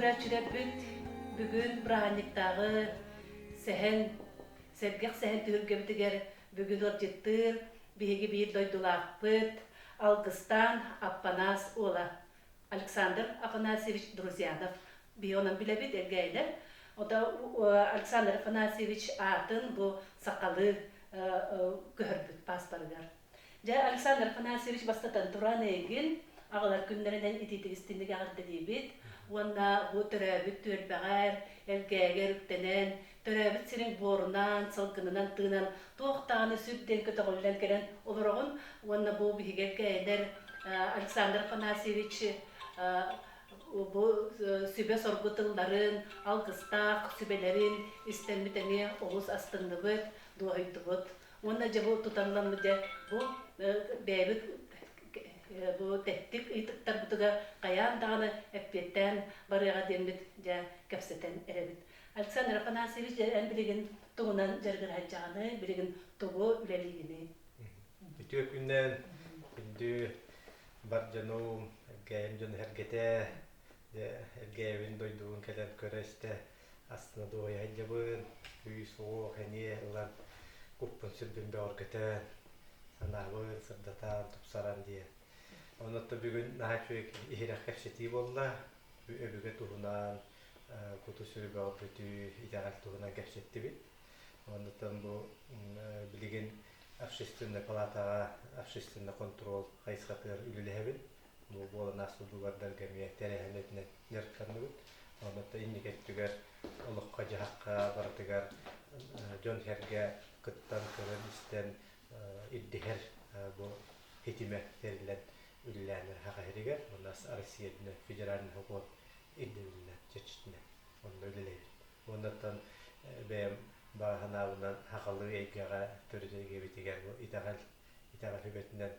көрөөччүлэрбит, бүгүн бырааһынньыктааҕы сэһэн, сэргэх сэһэн түһүлгэбитигэр бүгүн ыалдьыттыыр биһиги биир дойдулаахпыт Алгыстаан Аппанаас уола Александр Афанасьевич Друзьянов. Биһи онон билэбит Элгээйилэр. Ото Александр Афанасьевич аатын бу сахалыы көһөрбүт пааспарыгар. Дьэ, Александр Афанасьевич бастатан туран эйигин аҕалар күннэринэн итиитик истинник эҕэрдэлиибит уонна бу төрөөбүт түөлбэҕэр, Элгээгэр үктэнэн, төрөөбүт сириҥ буорунан, салгынынан тыынан туох даҕаны сүр диэн көтөҕүллэн кэлэн олороҕун уонна бу биһиги Элгээйилэр Александр Афанасьевич бу сүбэ-соргу тылларын, алгыстаах сүбэлэрин истэммит эмиэ олус астынныбыт, дуоһуйдубут. Уонна дьэ бу туталламмыт дьэ бу бэйэбит бу тэттик ыйытыктарбытыгар хайаан даҕаны эппиэттээн барыаҕа диэммит дьэ кэпсэтэн эрэбит. Александр Афанасьевич, дьэ эн билигин тугунан дьарыгырһадьаҕыный, билигин тугу үлэлиигиний? Үтүө күннэн күндү бар дьонум, Элгээйим дьоно сэргэтэ, дьэ Элгээйибин дойдубун кэлэн көрө-истэ астына дуоһуйа сылдьабын, күүс-уох, эниэ ылан куппун-сүрбүн бөҕөргөтөн, санаабын сырдатан, тупсаран диэн. Онон бүгүн наһаа үчүгэй иһирэх кэпсэтии буолла. Өбүгэ туһунан, куту-сүрү бөҕөргөтүү, итэҕэл туһунан кэпсэттибит. Оннуттан бу билигин общественнай палатаҕа общественный контроль хайысхатыгар үлэлэһэбин. Бу буолан ааспыт быыбардарга эмиэ тэрээһин өттүнэн дьарыктанныбыт. Онон инники өттүгэр олоххо-дьаһахха барытыгар дьон-сэргэ кыттан, көрөн-истэн ирдэһэр бу ситимэ тэриллэн үлэлээн Саха сиригэр уонна Россия үрдүнэн федеральнай сокуон ирдэбилинэн чэрчитинэн онно үлэлэһэбит. Уоннаттан бэйэм баҕа санаабынан сахалыы эйгэҕэ төрүт эйгэбитигэр бу итэҕэл итэҕэл сүбэтинэн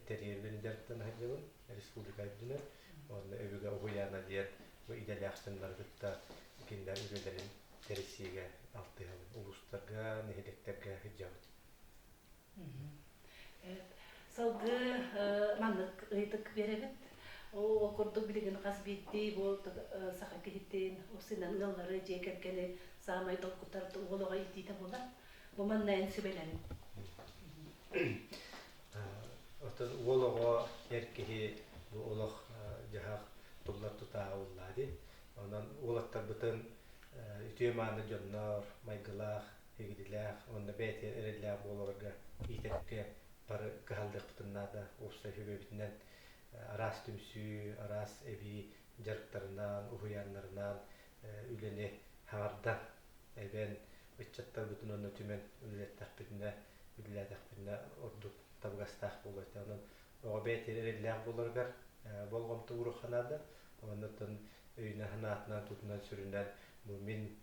тэрийэрбин дьарыктана сылдьабын республика үрдүнэн уонна өбүгэ уһуйаана диэн бу идэлээх дьоннору кытта кинилэр үлэлэрин тэрийсиигэ алтыһабын улуустарга нэһилиэктэргэ сылдьабын. Салгыы маннык ыйытык биэрэбит. Ол курдук билигин хас биирдии бу саха киһитин, усунан ыаллары, дьиэ кэргэни саамай долгутар уол оҕо иитиитэ буолар. Бу манна эн сүбэлэриҥ. Оттон уол оҕо эр киһи бу олох дьаһах туллар тутааҕа буоллаа дии. Онон уолаттарбытын үтүө-мааны дьоннор, майгылаах, эгидилээх уонна бэйэтигэр эрэллээх буоларга иитэргэ бары кыһаллыахпытын наада. Уопсай сүбэбитинэн араас түмсүү, араас эбии дьарыктарынан, уһуйааннарынан үлэни хаҥардан, эбэн, ыччаттарбытын онно түмэн үлэлэттэхпитинэ, үлэлээтэхпитинэ ордук табыгастаах буолуо этэ. Онон оҕо бэйэтигэр эрэллээх буоларыгар болҕомто ууруохха наада. Оннуттан өйүнэн-санаатынан, тутунан-сүрүнэн бу мин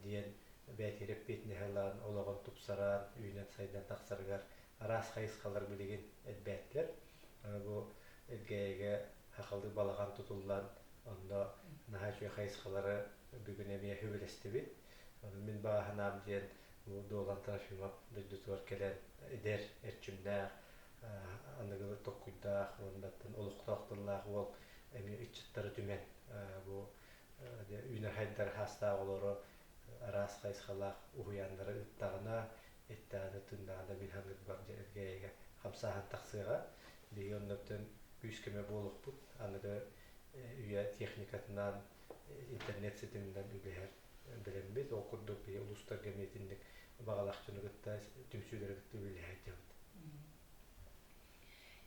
диэн бэйэтигэр эппиэтинэһи ылан, олоҕун тупсаран, үүнэн-сайдан тахсарыгар араас хайысхалар билигин элбээтилэр. Бу Элгээйигэ сахалыы балаҕан тутуллан, онно наһаа үчүгэй хайысхалары бүгүн эмиэ үбүлэстибит. Мин баҕа санаам диэн бу Дуолан Трофимов дойдутугар кэлэн эдэр, эрчимнээх, аныгы толкуйдаах уонна олохтоох тыллаах уол эмиэ ыччаттары түмэн бу үүнэр-сайдар саастаах оҕолору араас хайысхалаах уһуйааннары ыыттаҕына, эттэҕинэ, тыыннаҕына мин саныырбар дьэ Элгээйигэ хамсааһын тахсыаҕа. Биһиги оннуттан күүс-көмө буолуохпут. Аныгы үйэ техникатынан, интернет ситиминэн үлэһэр бэлэммит. Ол курдук биһиги улуустарга эмиэ итинник баҕалаах дьону кытта, түмсүүлэри кытта үлэлэһэ сылдьабыт.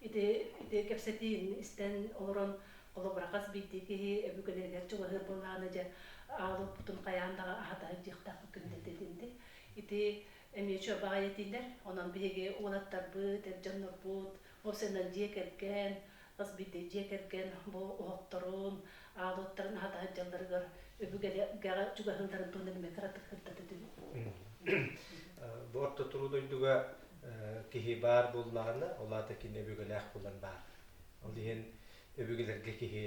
Ити ити кэпсэтиини истэн олорон холобура хас биирдии киһи өбүгэлэригэр чугаһыыр буоллаҕына дьэ аалыппытын хайаан даҕа аһата сылдьыахтаахпыт күннэтэтинди. Ити эмиэ чуо баҕайы этиилэр. Онон биһиги уолаттарбыт, эр дьоннорбут, уопсайынан дьиэ кэргэн, хас биирдии дьиэ кэргэн бу оһохторун, аалыттарын аһата сылдьалларыгар өбүгэҕэ чугаһыылларын туһунан эмиэ кыратык сырдата түһүҥ. Бу орто туруу дойдуга киһи баар буоллаҕына, ол аата кини өбүгэлээх буолан баар. Ол иһин өбүгэлэргэ киһи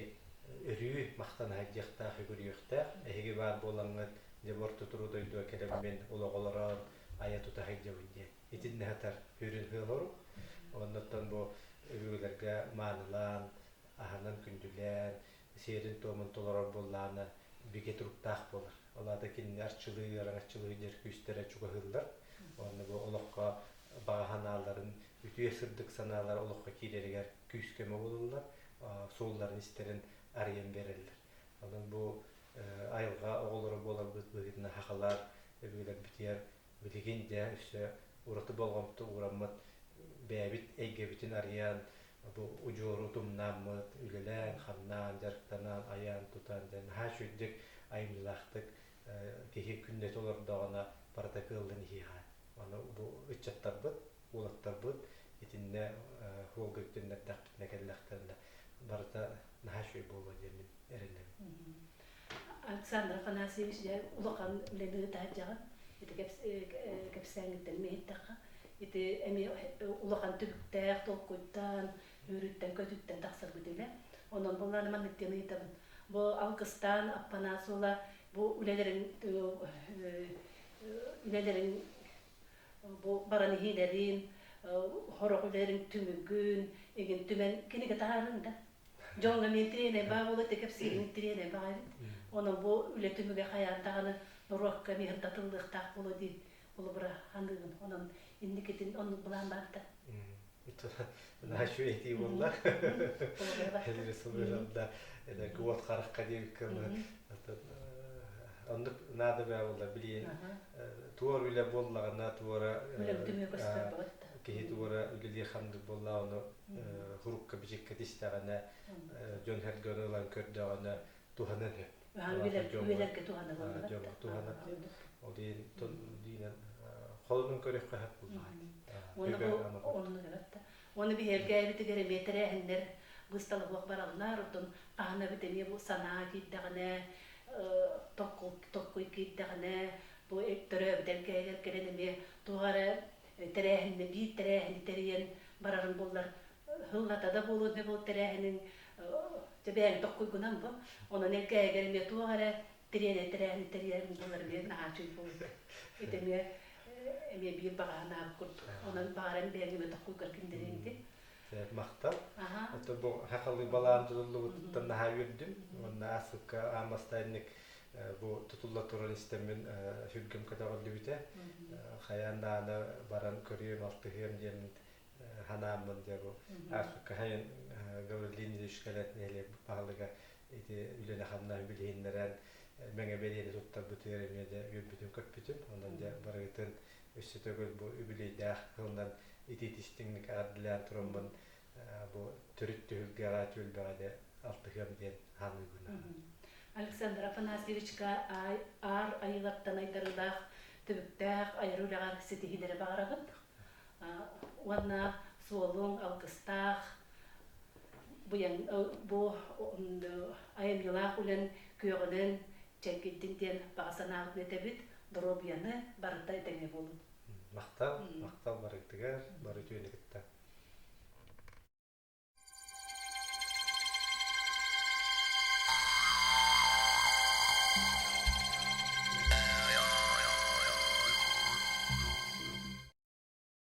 өрүү махтана сылдьыахтаах, үгүрүйүөхтээх. Эһиги баар буолаҥҥыт, дьэ бу орто туруу дойдуга кэлэммин олох олорон айа-тута сылдьабын диэн. Итиннэ сытар үрүн сыал Оннуттан бу өбүгэлэргэ маанылаан, аһынан күндүлээн, сиэрин-туомун толорор буоллаҕына. бигэ туруктаах буолар. Ол аата кинини арчылыы, араҥаччылыы диэр күүстэрэ чугаһыыллар. Уонна бу олоххо баҕа санааларын, үтүө сырдык санаалара олоххо киирэригэр күүс-көмө буолаллар, суолларын истэрин арыйан биэрэллэр. Онон бу айылҕа оҕолоро буоларбыт быһыытынан сахалар өбүгэлэрбитигэр билигин дьэ өссө ураты болҕомто уураммыт бэйэбит эйгэбитин арыйан бу удьуору утумнааммыт үлэлээн-хамнаан, дьарыктанан, айан-тутан дьэ наһаа үчүгэйдик айымньылаахтык киһи күннэтэ олордоҕуна барыта кыаллан иһиэҕэ. Аны бу ыччаттарбыт, уолаттарбыт итиннэ суолга үктэннэрдэхпитинэ кэллэхтэринэ барыта наһаа үчүгэй буолуо диэммин эрэнэбин. Александр Афанасьевич дьэ улахан үлэни ыытааччаҕын ити кэпсээҥҥиттэн иһиттэххэ ити эмиэ улахан түбүктээх толкуйтан үөрүүттэн-көтүүттэн тахсарбыт үлэ. Онон буллааны маннык диэн ыйытабын. Бу Алгыстаан Аппанаас уола бу үлэлэрин үлэлэрин бу баран иһиилэрин, сорох үлэлэрин түмүгүн, игин түмэн кинигэ таһаарыҥ да. Дьоҥҥо эмиэ тириэнэ баа буола ити кэпсиирин тириэнэ баа эбит. Онон бу үлэ түмүгэ хайаан даҕаны норуокка эмиэ сырдатыллыахтаах буолуо дии холобура саныыбын. Онон инникитин оннук былаан баар да. Наһаа үчүгэй этии буолла. Сылыырда уот харахха диэбиккэ оннук наада баа буолла билиэн туор үлэ буоллаҕына туора киһи туора үлэлиир ханнык буолла ону хурукка бичиккэ тистэҕинэ дьон сэргэни ылан көрдөҕүнэ туһанан сөп. Үлэлэргэ туһанар дьоҥҥо туһанар ол иһин диинэн холонун көрүөххэ сөп буоллаҕа. Уонна биһиэргээбитигэр эмиэ тэрээһиннэр быысталаһыах бараллар, оттон хаһан эбит эмиэ бу санаа киирдэҕинэ, токкуй киирдэҕинэ, бу төрөөбүт эргээйигэр кэлэн эмиэ туох эрэ тэрээһиннэ биир тэрээһини тэрийэн барарын буоллар сыллата да буолуо да буол тэрээһинин дьэ бэйэҥ токкуйгунан бу онон эргээйигэр эмиэ туох эрэ тириэнэ тэрээһин тэрийэрин буоллар эмиэ наһаа үчүгэй буолуо ити эмиэ эмиэ биир баҕа санаабыт курдук онон баҕаран бэйэҥ эмиэ токкуйгар киллэриэҥ ди Махтал. Ото бу хахалыы балаан тутуллубутуттан наһаа үөрдүм. Уонна ааспыкка аан бастаанник бу тутулла туран истэммин сүргэм көтөҕүллүбүтэ. Хайаан даҕаны баран көрүөм, алтыһыам диэммин ханааммын дьэ бу ааспыкка хайан Гаврил Леонидович кэлэн нэһилиэк баһылыга ити үлэни-хамнаһы билиһиннэрэн мэҥэ бэлиэни туттарбытыгар эмиэ дьэ үөрбүтүм-көппүтүм. Онон дьэ барыгытын өссө төгүл бу үбүлүөйдээх сылынан итиитистиҥник эҕэрдэлээн тураммын бу төрүт түһүлгэҕэ түөлбэҕэ дьэ алтыһыам диэн ханыыбын. Александр Афанасьевичка аар айылаттан айдарыылаах түбүктээх айар үлэҕэр ситиһиилэри баҕарабыт. Уонна суолуҥ алгыстаах бу айымньылаах үлэн күөҕүнэн чэҥкийдин диэн баҕа санаабытын этэбит, доруобуйаны барыта этэҥҥэ буолун. Махтал, махтал барыгытыгар, бары үтүөнү кытта.